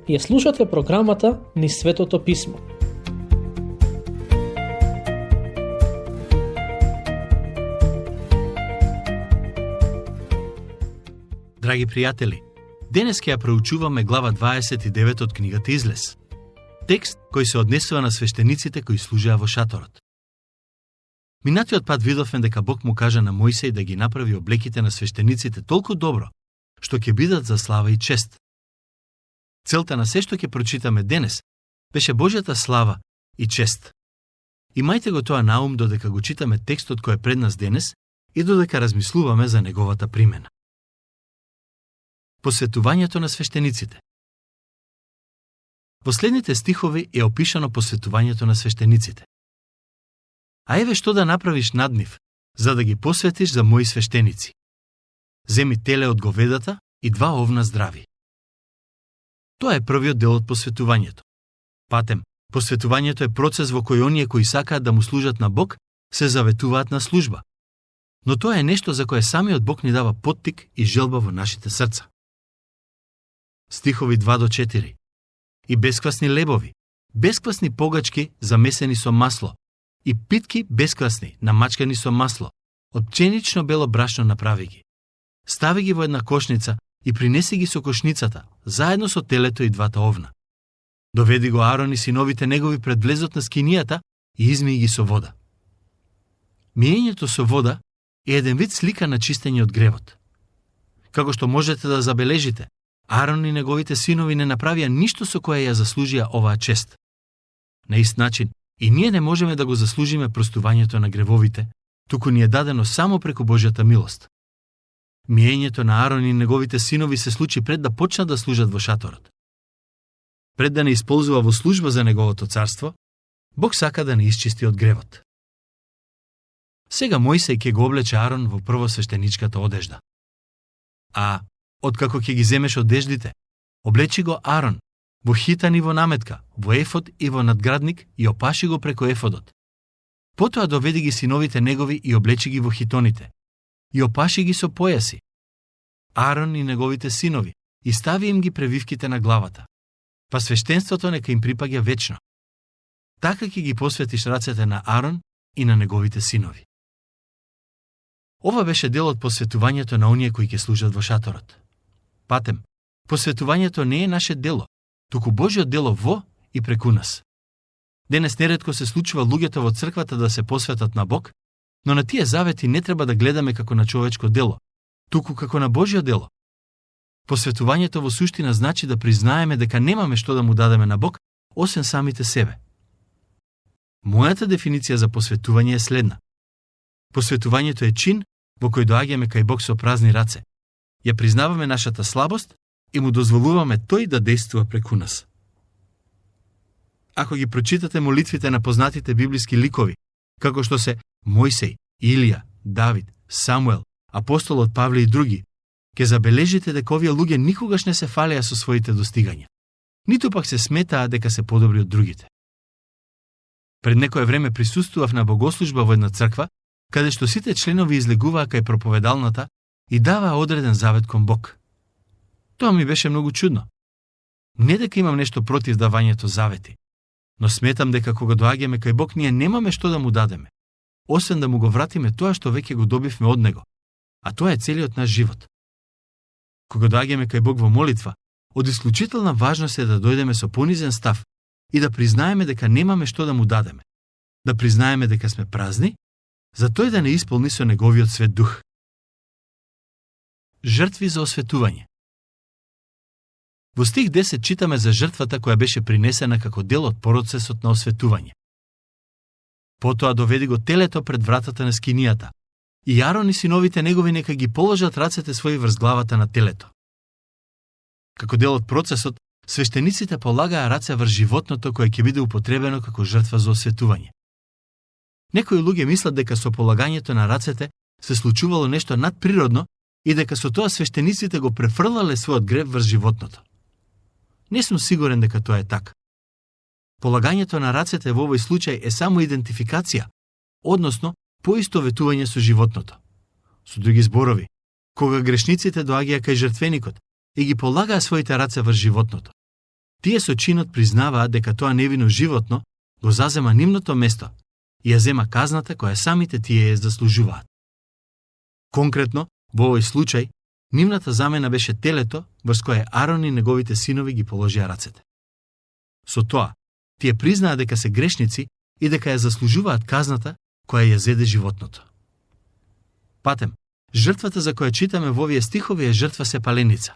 Ја слушате програмата Низ Светото Писмо. Драги пријатели, денес ќе ја проучуваме глава 29 од книгата Излез. Текст кој се однесува на свештениците кои служеа во шаторот. Минатиот пат видовме дека Бог му кажа на Мојсей да ги направи облеките на свештениците толку добро, што ќе бидат за слава и чест. Целта на се што ќе прочитаме денес беше Божјата слава и чест. Имајте го тоа на ум додека го читаме текстот кој е пред нас денес и додека размислуваме за неговата примена. Посветувањето на свештениците. Во следните стихови е опишано посветувањето на свештениците. А еве што да направиш над нив, за да ги посветиш за мои свештеници. Земи теле од говедата и 2 овна здрави. Тоа е првиот дел од посветувањето. Патем, посветувањето е процес во кој оние кои сакаат да му служат на Бог се заветуваат на служба. Но тоа е нешто за кое самиот Бог ни дава поттик и желба во нашите срца. Стихови 2 до 4. И бесквасни лебови, бесквасни погачки замесени со масло, и питки бесквасни, намачкани со масло, од пченично бело брашно направи ги. Стави ги во една кошница и принеси ги со кошницата, заедно со телето и 2 овна. Доведи го Арон и синовите негови пред влезот на скинијата и измии ги со вода. Миењето со вода е еден вид слика на чистење од гревот. Како што можете да забележите, Арон и неговите синови не направија ништо со кое ја заслужија оваа чест. На ист начин, и ние не можеме да го заслужиме простувањето на гревовите, туку ни е дадено само преку Божјата милост. Миењето на Арон и неговите синови се случи пред да почнат да служат во шаторот. Пред да не исползува во служба за неговото царство, Бог сака да не исчисти од гревот. Сега Мојсей ќе го облече Арон во првосвештеничката одежда. А откако ќе ги земеш одеждите, облечи го Арон во хитан и во наметка, во ефод и во надградник и опаши го преку ефодот. Потоа доведи ги синовите негови и облечи ги во хитоните. И опаши ги со појаси. Арон и неговите синови и стави им ги превивките на главата. Па свештенството нека им припаѓа вечно. Така ќе ги посветиш рацете на Арон и на неговите синови. Ова беше дел од посветувањето на оние кои ќе служат во шаторот. Патем, посветувањето не е наше дело, туку Божјо дело во и преку нас. Денес неретко се случува луѓето во црквата да се посветат на Бог, но на тие завети не треба да гледаме како на човечко дело, туку како на Божјо дело. Посветувањето во суштина значи да признаеме дека немаме што да му дадеме на Бог, освен самите себе. Мојата дефиниција за посветување е следна. Посветувањето е чин во кој доаѓаме кај Бог со празни раце. Ја признаваме нашата слабост и му дозволуваме тој да действува преку нас. Ако ги прочитате молитвите на познатите библиски ликови, како што се Мојсей, Илија, Давид, Самуел, апостолот Павле и други, ќе забележите дека овие луѓе никогаш не се фалеа со своите достигања, ниту пак се сметаа дека се подобри од другите. Пред некое време присуствував на богослужба во една црква, каде што сите членови излегуваа кај проповедалната и даваа одреден завет кон Бог. Тоа ми беше многу чудно. Не дека имам нешто против давањето завети, но сметам дека кога доаѓаме кај Бог ние немаме што да му дадеме, освен да му го вратиме тоа што веќе го добивме од Него, а тоа е целиот наш живот. Кога доаѓаме кај Бог во молитва, од исклучителна важност е да дојдеме со понизен став и да признаеме дека немаме што да му дадеме, да признаеме дека сме празни, за тој да не исполни со Неговиот свет дух. Жртви за осветување. Во стих 10 читаме за жртвата која беше принесена како дел од процесот на осветување. Потоа доведи го телето пред вратата на скинијата, и Арон и синовите негови нека ги положат рацете своји врз главата на телето. Како дел од процесот, свештениците полагаа раце врз животното кое ќе биде употребено како жртва за осветување. Некои луѓе мислат дека со полагањето на рацете се случувало нешто надприродно и дека со тоа свештениците го префрлале својот грев врз животното. Не сум сигурен дека тоа е така. Полагањето на рацете во овој случај е само идентификација, односно поистоветување со животното. Со други зборови, кога грешниците доаѓаа кај жртвеникот и ги полагаа своите раце врз животното, Тие со чинот признаваат дека тоа невино животно го зазема нивното место и ја зема казната која самите тие ја заслужуваат. Конкретно, во овој случај, нивната замена беше телето врз кое Арон и неговите синови ги положија рацете. Со тоа, тие признаа дека се грешници и дека ја заслужуваат казната која ја зеде животното. Патем, жртвата за која читаме во овие стихови е жртва сепаленица.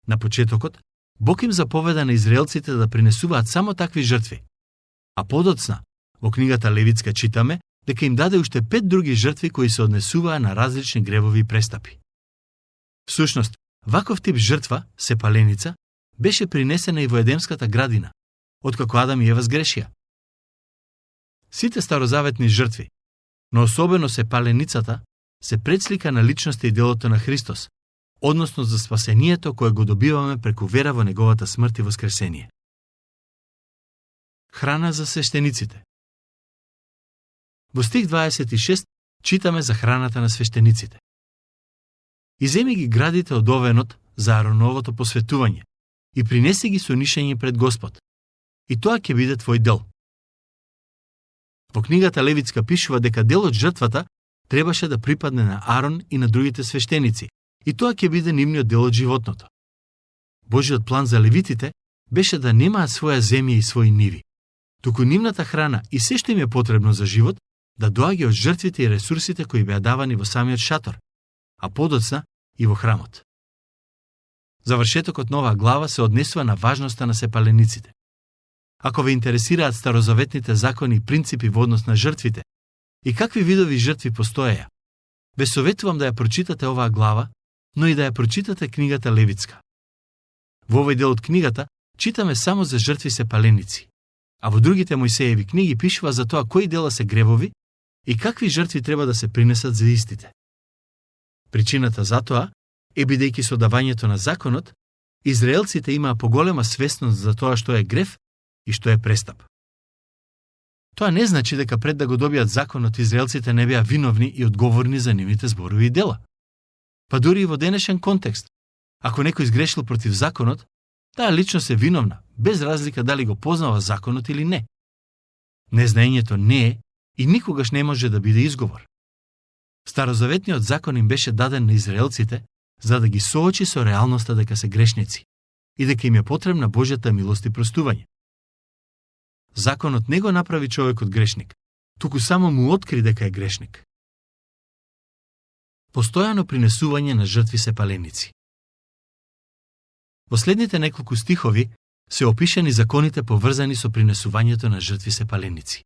На почетокот, Бог им заповеда на израелците да принесуваат само такви жртви, а подоцна, во книгата Левитска читаме дека им даде уште 5 други жртви кои се однесуваа на различни гревови и престапи. Всушност, ваков тип жртва, сепаленица, беше принесена и во Едемската градина, откако Адам и Ева сгрешија. Сите старозаветни жртви, но особено сепаленицата, се предслика на личноста и делото на Христос, односно за спасението кое го добиваме преку вера во неговата смрт и воскресение. Храна за свештениците. Во стих 26 читаме за храната на свештениците. Иземи ги градите од овенот за Ароновото посветување и принеси ги со нишење пред Господ, и тоа ќе биде твој дел. Во книгата Левитска пишува дека дел од жртвата требаше да припадне на Арон и на другите свештеници, и тоа ќе биде нивниот дел од животното. Божиот план за левитите беше да немаат своја земја и своји ниви, туку нивната храна и се што им е потребно за живот да доаѓа од жртвите и ресурсите кои беа давани во самиот шатор, а подоцна и во храмот. Завршетокот на оваа глава се однесува на важноста на сепалениците. Ако ве интересираат старозаветните закони и принципи во однос на жртвите и какви видови жртви постоеја, ве советувам да ја прочитате оваа глава, но и да ја прочитате книгата Левитска. Во овој дел од книгата читаме само за жртви сепаленици, а во другите Мојсееви книги пишува за тоа кои дела се гревови и какви жртви треба да се принесат за истите. Причината за тоа е бидејќи со давањето на законот, израелците имаа поголема свесност за тоа што е грев и што е престап. Тоа не значи дека пред да го добијат законот израелците не беа виновни и одговорни за нивните зборови и дела. Па дури и во денешен контекст, ако некој изгрешил против законот, таа личност е виновна, без разлика дали го познава законот или не. Незнаењето не е и никогаш не може да биде изговор. Старозаветниот закон им беше даден на израелците за да ги соочи со реалноста дека се грешници и дека им е потребна Божјата милост и простување. Законот не го направи човекот грешник, туку само му откри дека е грешник. Постојано принесување на жртви сепаленици. Во следните неколку стихови се опишани законите поврзани со принесувањето на жртви сепаленици.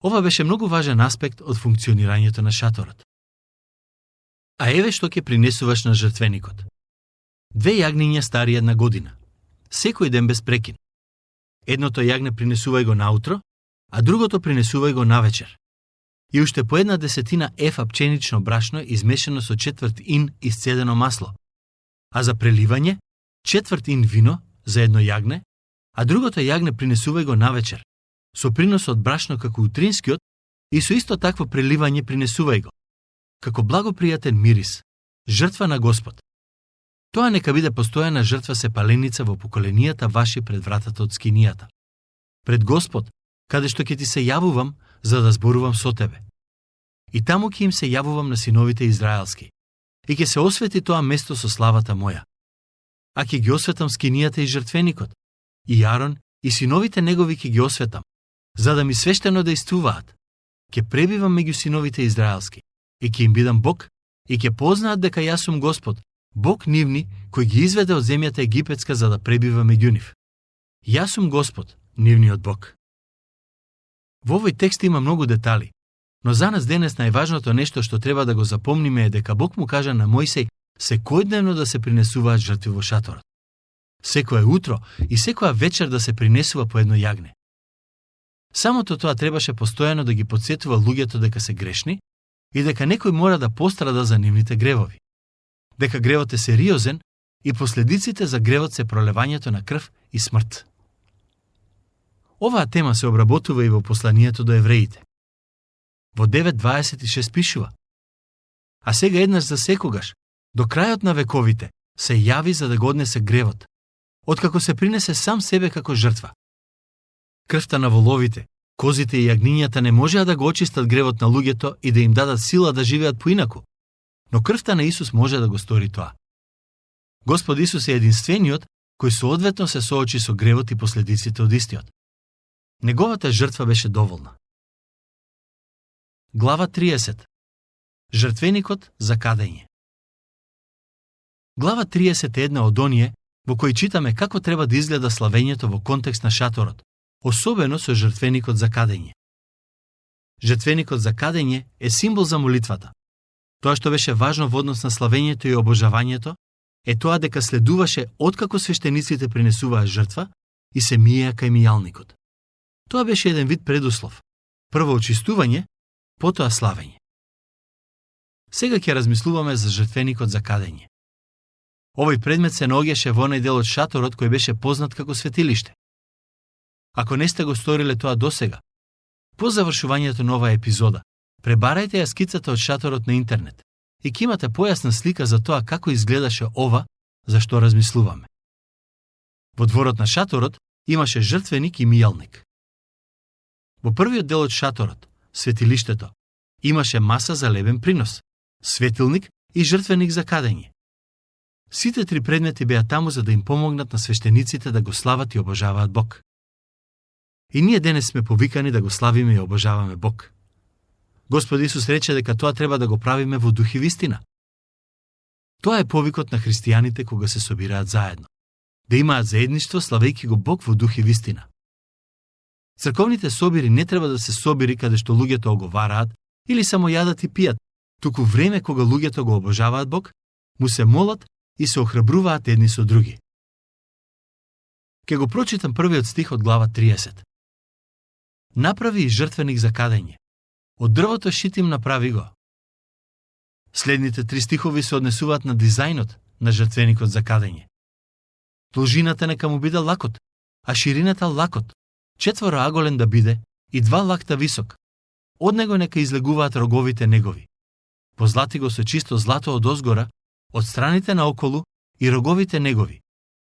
Ова беше многу важен аспект од функционирањето на шаторот. А еве што ќе принесуваш на жртвеникот. 2 јагниња стари 1 година, секој ден без прекин. Едното јагне принесувај го наутро, а другото принесувај го навечер. И уште по 1/10 ефа пченично брашно измешано со 1/4 ин исцедено масло, а за преливање 1/4 ин вино за едно јагне, а другото јагне принесувај го навечер, со принос од брашно како утринскиот и со исто такво преливање принесувај го, како благопријатен мирис, жртва на Господ. Тоа нека биде постојана жртва сепаленица во поколенијата ваши пред вратата од скинијата. Пред Господ, каде што ќе ти се јавувам за да зборувам со тебе. И таму ќе им се јавувам на синовите израелски. И ќе се освети тоа место со славата моја. А ќе ги осветам скинијата и жртвеникот. И Арон и синовите негови ќе ги осветам, за да ми свештено дејствуваат. Ќе пребивам меѓу синовите израелски и ќе им бидам Бог и ќе познаат дека јас сум Господ, Бог нивни, кој ги изведе од земјата египетска за да пребива меѓу нив. Јас сум Господ, нивниот Бог. Во овој текст има многу детали, но за нас денес најважното нешто што треба да го запомниме е дека Бог му кажа на Мојсеј секојдневно да се принесуваат жртви во шаторот. Секое утро и секоја вечер да се принесува по едно јагне. Самото тоа требаше постојано да ги потсетува луѓето дека се грешни и дека некој мора да пострада за нивните гревови. Дека гревот е сериозен и последиците за гревот се пролевањето на крв и смрт. Оваа тема се обработува и во посланието до евреите. Во 9:26 пишува: А сега еднаш за секогаш, до крајот на вековите, се јави за да го однесе гревот, откако се принесе сам себе како жртва. Крвта на воловите, козите и јагнињата не можеа да го очистат гревот на луѓето и да им дадат сила да живеат поинаку, но крвта на Исус може да го стори тоа. Господ Исус е единствениот кој соодветно се соочи со гревот и последиците од истиот. Неговата жртва беше доволна. Глава 30. Жртвеникот за кадење. Глава 30 е една од оние во кои читаме како треба да изгледа славењето во контекст на шаторот, особено со жртвеникот за кадење. Жртвеникот за кадење е символ за молитвата. Тоа што беше важно во однос на славењето и обожавањето е тоа дека следуваше откако свештениците принесуваа жртва и се миеа кај мијалникот. Тоа беше еден вид предуслов. Прво очистување, потоа славење. Сега ќе размислуваме за жртвеникот за кадење. Овој предмет се наоѓаше во онај дел од шаторот кој беше познат како светилиште. Ако не сте го сториле тоа досега, по завршувањето на оваа епизода, пребарајте ја скицата од шаторот на интернет и ќе имате појасна слика за тоа како изгледаше ова за што размислуваме. Во дворот на шаторот имаше жртвеник и мијалник. Во првиот дел од шаторот, светилиштето, имаше маса за лебен принос, светилник и жртвеник за кадење. Сите три предмети беа таму за да им помогнат на свештениците да го слават и обожаваат Бог. И ние денес сме повикани да го славиме и обожаваме Бог. Господ Исус рече дека тоа треба да го правиме во дух и вистина. Тоа е повикот на христијаните кога се собираат заедно. Да имаат заедништво славејќи го Бог во дух и вистина. Црковните собири не треба да се собири каде што луѓето оговараат или само јадат и пијат, туку време кога луѓето го обожаваат Бог, му се молат и се охрабруваат едни со други. Ке го прочитам првиот стих од глава 30. Направи и жртвеник за кадење. Од дрвото шитим направи го. Следните три стихови се однесуваат на дизајнот на жртвеникот за кадење. Должината нека му биде лакот, а ширината лакот, 4 аголен да биде и 2 лакта висок. Од него нека излегуваат роговите негови. Позлати го со чисто злато од озгора, од страните наоколу и роговите негови.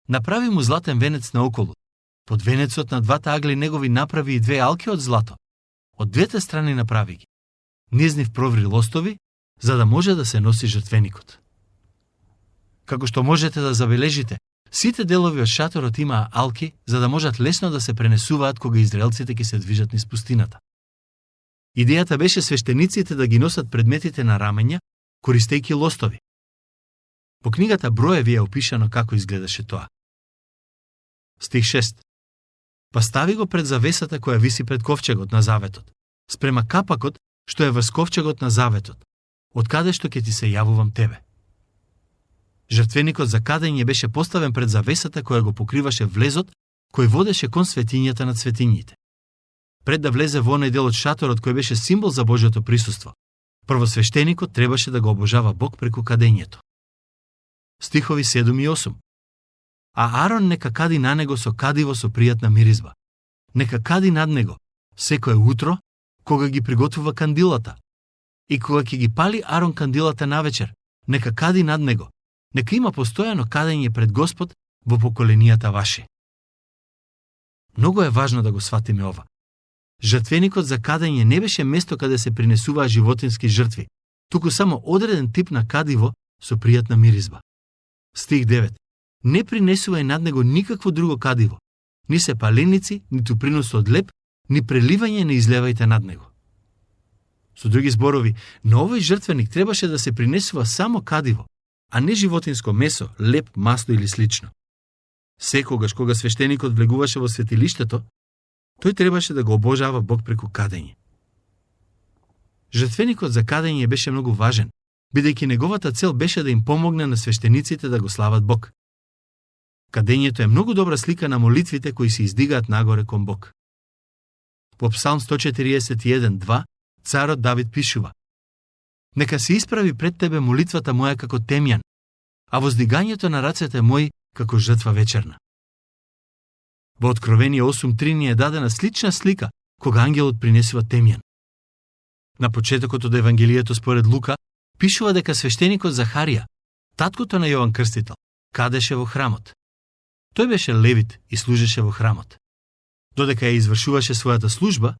Направи му златен венец наоколу. Под венецот на 2 агли негови направи и 2 алки од злато. Од двете страни направи ги. Низнив проври лостови, за да може да се носи жртвеникот. Како што можете да забележите, сите делови од шаторот имаа алки, за да можат лесно да се пренесуваат кога израелците ќе се движат низ пустината. Идејата беше свештениците да ги носат предметите на рамења, користејќи лостови. По книгата Броеви е опишано како изгледаше тоа. Стих 6. Па стави го пред завесата која виси пред ковчегот на заветот, спрема капакот што е врз ковчегот на заветот, од каде што ќе ти се јавувам тебе. Жртвеникот за кадење беше поставен пред завесата која го покриваше влезот кој водеше кон светињата на светињите. Пред да влезе во онај дел од шаторот кој беше символ за Божјото присуство, првосвештеникот требаше да го обожава Бог преку кадењето. Стихови 7 и 8. А Арон нека кади на него со кадиво со пријатна миризба. Нека кади над него секое утро, кога ги приготвува кандилата. И кога ќе ги пали Арон кандилата навечер, нека кади над него. Нека има постојано кадење пред Господ во поколенијата ваши. Многу е важно да го сватиме ова. Жртвеникот за кадење не беше место каде се принесуваа животински жртви, туку само одреден тип на кадиво со пријатна миризба. Стих 9. Не принесувај над него никакво друго кадиво, ни се паленици, ниту принос од леп, ни преливање не излевајте над него. Со други зборови, на овој жртвеник требаше да се принесува само кадиво, а не животинско месо, леп, масло или слично. Секогаш кога свештеникот влегуваше во светилиштето, тој требаше да го обожава Бог преку кадење. Жртвеникот за кадење беше многу важен, бидејќи неговата цел беше да им помогне на свештениците да го слават Бог. Кадењето е многу добра слика на молитвите кои се издигаат нагоре кон Бог. Во Псалм 141:2 царот Давид пишува: Нека се исправи пред тебе молитвата моја како темјан, а воздигањето на рацете мои како жртва вечерна. Во Откровение 8:3 ни е дадена слична слика кога ангелот принесува темјан. На почетокот од Евангелието според Лука пишува дека свештеникот Захарија, таткото на Јован Крстител, кадеше во храмот. Тој беше левит и служеше во храмот. Додека ја извршуваше својата служба,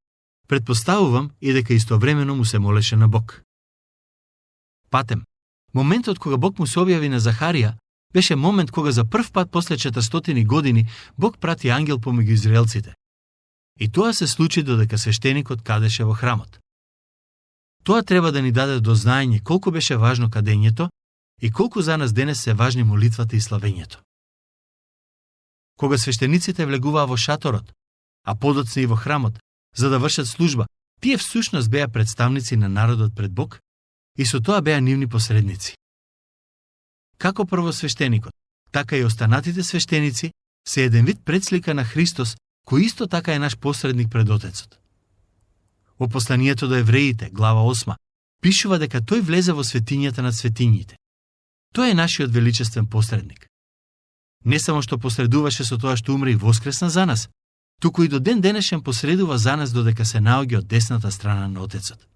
претпоставувам и дека истовремено му се молеше на Бог. Патем, моментот кога Бог му се објави на Захарија, беше момент кога за прв пат после 400 години Бог прати ангел помеѓу израелците. И тоа се случи додека свештеникот кадеше во храмот. Тоа треба да ни даде до знаење колку беше важно кадењето и колку за нас денес се важни молитвата и славењето. Кога свештениците влегуваа во шаторот, а подоцна и во храмот, за да вршат служба, тие всушност беа представници на народот пред Бог и со тоа беа нивни посредници. Како првосвештеникот, така и останатите свештеници се еден вид предслика на Христос, кој исто така е наш посредник пред Отецот. Во посланието до евреите, глава 8, пишува дека тој влезе во светињата над светињите. Тој е нашиот величествен посредник. Не само што посредуваше со тоа што умре и воскресна за нас, туку и до ден денешен посредува за нас додека се наоѓа од десната страна на Отецот.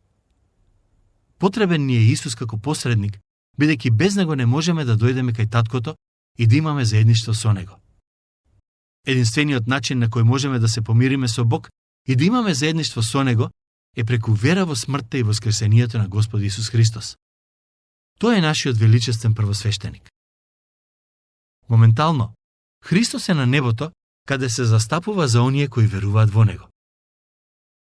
Потребен ни е Исус како посредник, бидејќи без него не можеме да дојдеме кај Таткото и да имаме заедништво со него. Единствениот начин на кој можеме да се помириме со Бог и да имаме заедништво со него е преку вера во смртта и воскресението на Господ Исус Христос. Тој е нашиот величествен првосвештеник. Моментално, Христос е на небото, каде се застапува за оние кои веруваат во него.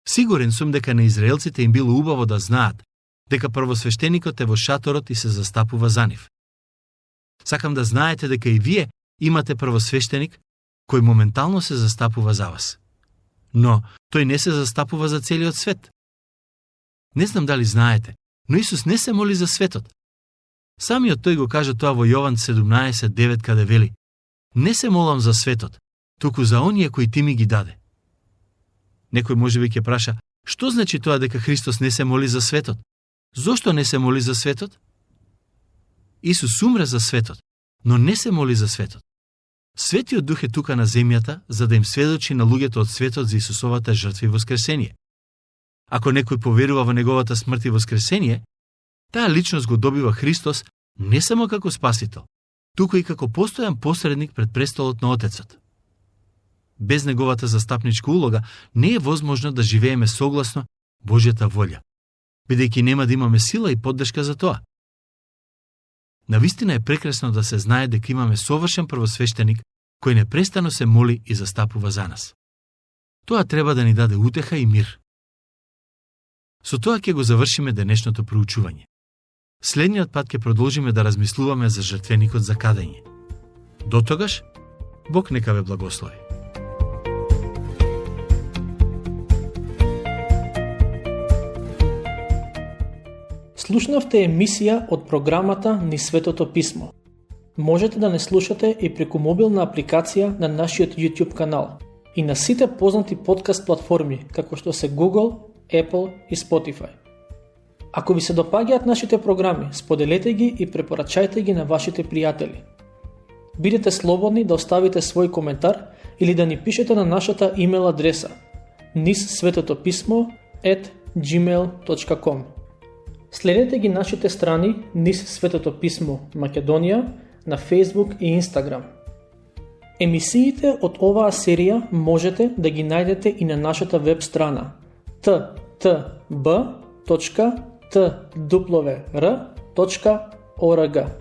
Сигурен сум дека на израелците им било убаво да знаат дека првосвештеникот е во шаторот и се застапува за нив. Сакам да знаете дека и вие имате првосвештеник кој моментално се застапува за вас. Но тој не се застапува за целиот свет. Не знам дали знаете, но Исус не се моли за светот. Самиот тој го кажа тоа во Јован 17:9 каде вели: "Не се молам за светот, туку за оние кои ти ми ги даде." Некој можеби ќе праша: "Што значи тоа дека Христос не се моли за светот? Зошто не се моли за светот?" Исус умре за светот, но не се моли за светот. Светиот Дух е тука на земјата за да им сведочи на луѓето од светот за Исусовата жртва и воскресение. Ако некој поверува во неговата смрт и воскресение, таа личност го добива Христос не само како спасител, туку и како постојан посредник пред престолот на Отецот. Без неговата застапничка улога не е возможно да живееме согласно Божјата волја, бидејќи нема да имаме сила и поддршка за тоа. Навистина е прекрасно да се знае дека имаме совршен првосвештеник кој непрестано се моли и застапува за нас. Тоа треба да ни даде утеха и мир. Со тоа ќе го завршиме денешното проучување. Следниот пат ќе продолжиме да размислуваме за жртвеникот за кадење. Дотогаш, Бог нека ве благослови. Слушнавте емисија од програмата Ни Светото Писмо. Можете да не слушате и преку мобилна апликација на нашиот YouTube канал и на сите познати подкаст платформи, како што се Google, Apple и Spotify. Ако ви се допаѓаат нашите програми, споделете ги и препорачајте ги на вашите пријатели. Бидете слободни да оставите свој коментар или да ни пишете на нашата имейл адреса nissvetotopисmo@gmail.com. Следете ги нашите страни Низ Светото Писмо Македонија на Facebook и Instagram. Емисиите од оваа серија можете да ги најдете и на нашата веб страна ttb.twr.org.